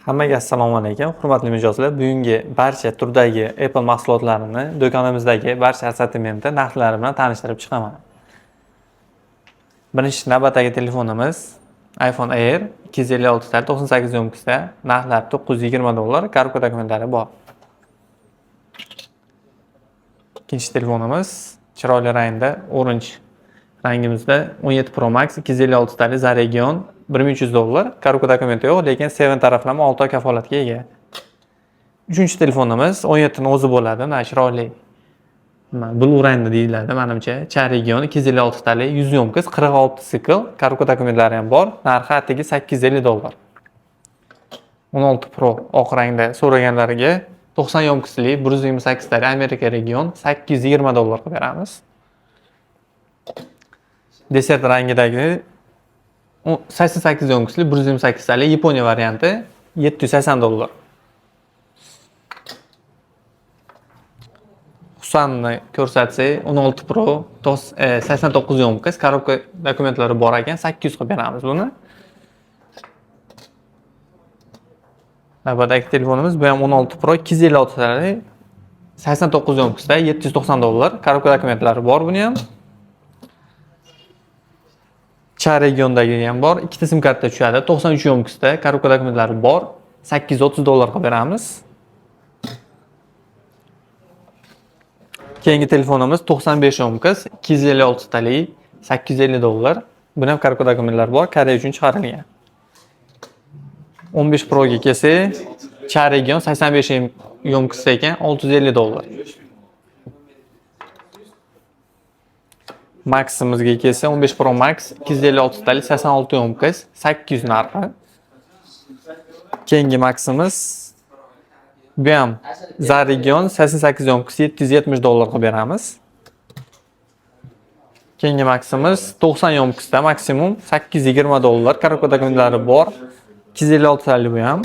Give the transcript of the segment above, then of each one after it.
Hammaga assalomu alaykum, hurmatli mijozlar. Bugungi barcha turdagi Apple mahsulotlarini do'konimizdagi barcha assortimenti narxlari bilan tanishtirib chiqaman. Birinchi navbatdagi telefonimiz iPhone Air 256 ta 98 ёмкостda, narxlari 920 dollar, korobka dokumentlari bor. Ikkinchi telefonimiz chiroyli rangda, orange rangimizda 17 Pro Max 256 tali za region 1300 dollar, korobka dokumenti yo'q, lekin 7 taraflama 6 oy kafolatga ega. Uchinchi telefonimiz 17 ni o'zi bo'ladi, mana chiroyli. Nima, blue rangda deyiladi menimcha. Cha region 256 tali 100 ёмкость, 46 sikl, korobka dokumentlari ham bor. Narxi atigi 850 dollar. 16 Pro oq rangda so'raganlariga 90 ёмкостli 128 tali Amerika region 820 dollar qilib beramiz. Desert rangidagi 88 ёмкостli 128 tali Yaponiya varianti 780 dollar. Husanni ko'rsatsak 16 Pro 89 ёмкость, korobka dokumentlari bor ekan, 800 qilib beramiz buni. Navbatdagi telefonimiz bu ham 16 Pro 256 tali 89 ёмкостda 790 dollar, korobka dokumentlari bor buni ham. Cha regiondagi ham bor, ikkita sim karta tushadi, 93 ёмкостda, korobka dokumentlari bor, 830 dollar qilib beramiz. Keyingi telefonimiz 95 ёмкость, 256 tali 850 dollar. Buni ham korobka dokumentlari bor, Koreya uchun chiqarilgan. 15 Pro ga kelsak, Cha region 85 ёмкость ekan, 650 dollar. Maximizga kelsa 15 Pro Max 256 tali 86 ёмкость, 800 narxi. Keyingi Maximiz bu ham za region 88 ёмкость 770 dollar qilib beramiz. Keyingi Maximiz 90 ёмкостda maksimum 820 dollar, korobka dokumentlari bor. 256 tali bu ham.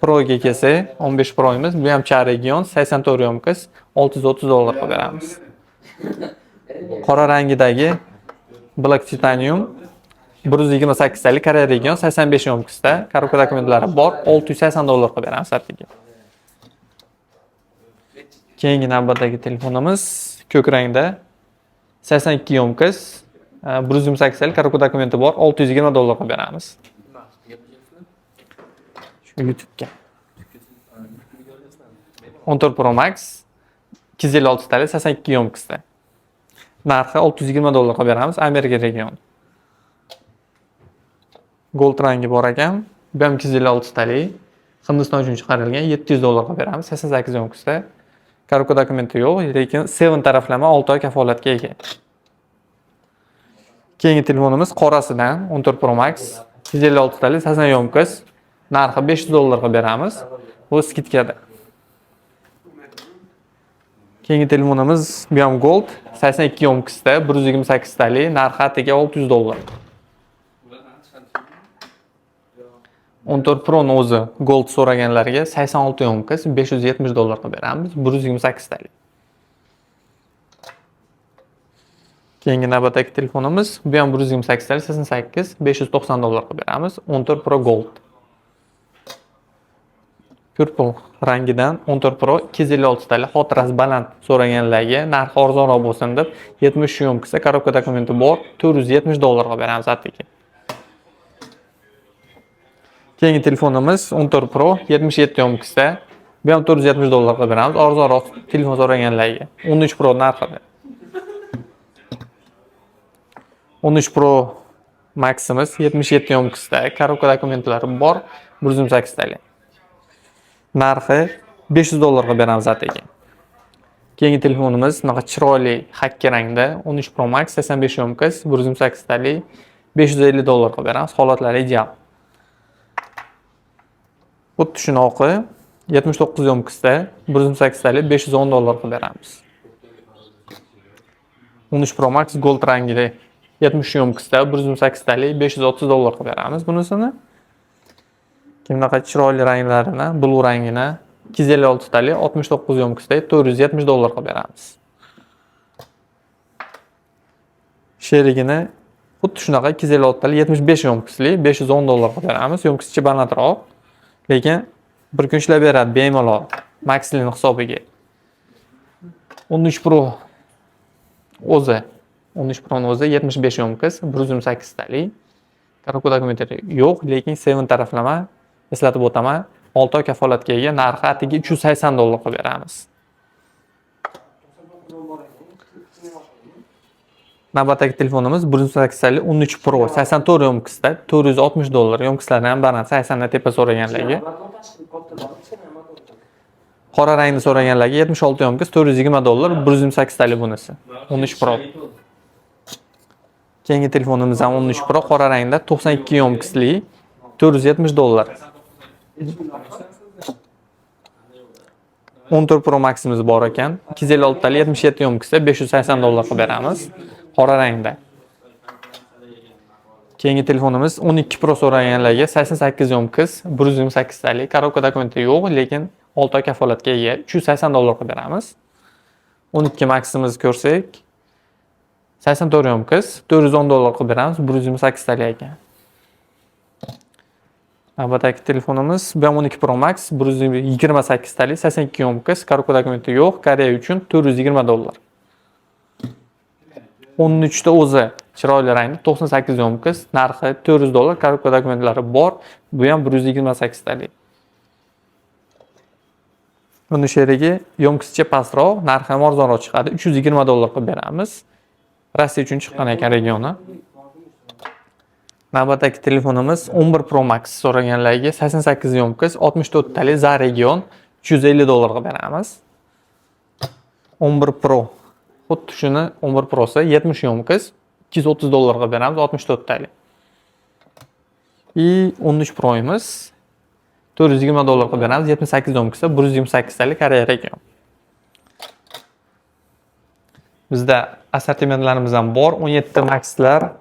Pro ga kelsak 15 Pro'miz bu ham Cha region 84 ёмкость 630 dollar qilib beramiz. Qora rangidagi Black Titanium 128 tali Koreya region 85 ёмкостda, korobka dokumentlari bor, 680 dollar qilib beramiz atigi. Keyingi navbatdagi telefonimiz ko'k rangda 82 ёмкость, 128 tali korobka dokumenti bor, 620 dollar qilib beramiz. Shu YouTube'ga. 14 Pro Max 256 tali 82 ёмкостda. Narxi 620 dollar qilib beramiz, Amerika region. Gold rangi bor ekan. Bu ham 256 tali. Hindiston uchun chiqarilgan 700 dollar qilib beramiz, 88 ёмкостda. Korobka dokumenti yo'q, lekin 7 taraflama 6 oy kafolatga ega. Keyingi telefonimiz qorasidan 14 Pro Max 256 tali 80 ёмкость. Narxi 500 dollar qilib beramiz. Bu skidkada. Keyingi telefonimiz bu ham Gold 82 ёмкостda 128 tali, narxi atigi 600 dollar. 14 Pro ni o'zi Gold so'raganlarga 86 ёмкость 570 dollar qilib beramiz, 128 tali. Keyingi navbatdagi telefonimiz bu ham 128 tali 88 590 dollar qilib beramiz, 14 Pro Gold. Purple rangidan 14 Pro 256 tali xotirasi baland so'raganlarga narxi arzonroq bo'lsin deb 73 ёмкостda, korobka dokumenti bor, 470 dollar qilib beramiz atigi. Keyingi telefonimiz 14 Pro 77 ёмкостda, bu ham 470 dollar qilib beramiz, arzonroq telefon so'raganlarga 13 Pro narxida. 13 Pro Maximiz 77 ёмкостda, korobka dokumentlari bor, 128 tali. Narxi 500 dollar qilib beramiz atigi. Keyingi telefonimiz bunaqa chiroyli hakki rangda 13 Pro Max 85 ёмкость, 128 tali 550 dollar qilib beramiz. Holatlari ideal. Xuddi shunaqa 79 ёмкостda 128 tali 510 dollar qilib beramiz. 13 Pro Max Gold rangida 70 ёмкостda 128 tali 530 dollar qilib beramiz bunisini. Bunaqa chiroyli ranglarini, blue rangini 256 tali 69 ёмкостda 470 dollar qilib beramiz. Sherigini xuddi shunaqa 256 tali 75 ёмкостli 510 dollar qilib beramiz. Ёмкостchi balandroq. Lekin bir kun ishlab beradi bemalol. Maxlin hisobiga. 13 Pro o'zi, 13 Pro'ni o'zi 75 ёмкость, 128 talik. Коробка dokumentlari yo'q, lekin 7 taraflama, eslatib o'taman. 6 oy kafolatga ega, narxi atigi 380 dollar qilib beramiz. Navbatdagi telefonimiz 128 talik 13 Pro 84 ёмкость da 460 dollar. Ёмкость larni ham baland 80 dan tepa so'raganlarga. Qora rangni so'raganlarga 76 ёмкость 420 dollar, 128 talik bunisi. 13 Pro. Keyingi telefonimiz ham 13 Pro qora rangda 92 ёмкость li 470 dollar. 14 Pro Max'imiz bor ekan. 256 talik 77 ёмкость da 580 dollar qilib beramiz. Qora rangda. Keyingi telefonimiz 12 Pro so'raganlarga 88 ёмкость, 128 talik, коробка dokumenti yo'q, lekin 6 oy kafolatga ega, 380 dollar qilib beramiz. 12 Max'imizni ko'rsak, 84 ёмкость, 410 dollar qilib beramiz, 128 talik ekan. Navbatdagi telefonimiz bu ham 12 Pro Max, 128 talik, 82 ёмкость, коробка dokumenti yo'q, Koreya uchun 420 dollar. 13 ta o'zi chiroyli rangda 98 ёмкость, narxi 400 dollar, коробка dokumentlari bor. Bu ham 128 talik. Buni sherigi ёмкость cha pastroq, narxi ham arzonroq chiqadi. 320 dollar qilib beramiz. Rossiya uchun chiqqan ekan regioni. Navbatdagi telefonimiz 11 Pro Max so'raganlarga 88 ёмкость, 64 talik za region 350 dollar qilib beramiz. 11 Pro xuddi shuni 11 Pro'si 70 ёмкость 230 dollar qilib beramiz, 64 talik. И 13 Pro'miz 420 dollar qilib beramiz, 78 ёмкость 128 talik Koreya region. Bizda assortimentlarimiz ham bor. 17 Max'lar,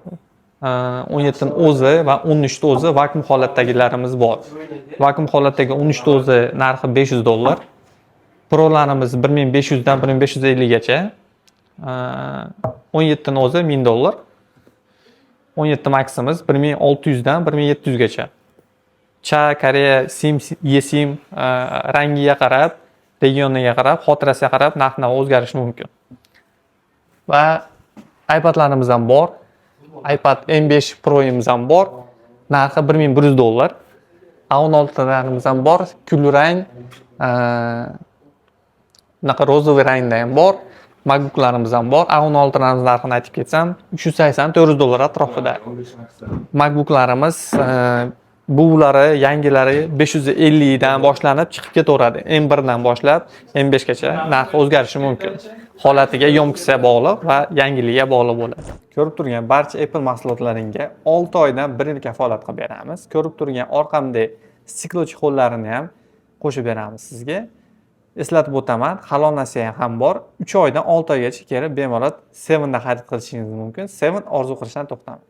17 ning o'zi va 13 ta o'zi vakuum holatdagilarimiz bor. Vakuum holatdagi 13 ta o'zi narxi 500 dollar. Pro'larimiz 1500 dan 1550 gacha. 17 ning o'zi 1000 dollar. 17 Max'imiz 1600 dan 1700 gacha. Cha, Koreya, SIM, eSIM, rangiga qarab, regioniga qarab, xotirasiga qarab narx-navo o'zgarishi mumkin. Va iPadlarimiz ham bor. iPad M5 Pro'imiz ham bor. Narxi 1100 dollar. A16larimiz ham bor. Kulrang, bunaqa розовый rangda ham bor. MacBooklarimiz ham bor. A16larimiz narxini aytib ketsam, 380-400 dollar atrofida. MacBooklarimiz buvlari, yangilari 550 dan boshlanib chiqib ketaveradi. M1 dan boshlab M5 gacha narxi o'zgarishi mumkin. Holatiga, ёмкость ga bog'liq va yangiligiga bog'liq bo'ladi. Ko'rib turgan barcha Apple mahsulotlaringga 6 oydan 1 yil kafolat qilib beramiz. Ko'rib turgan orqamda стекло чехол larini ham qo'shib beramiz sizga. Eslatib o'taman, halol nasiya ham bor. 3 oydan 6 oygacha kelib bemalol 7 da xarid qilishingiz mumkin. 7 orzu qilishdan to'xtamang.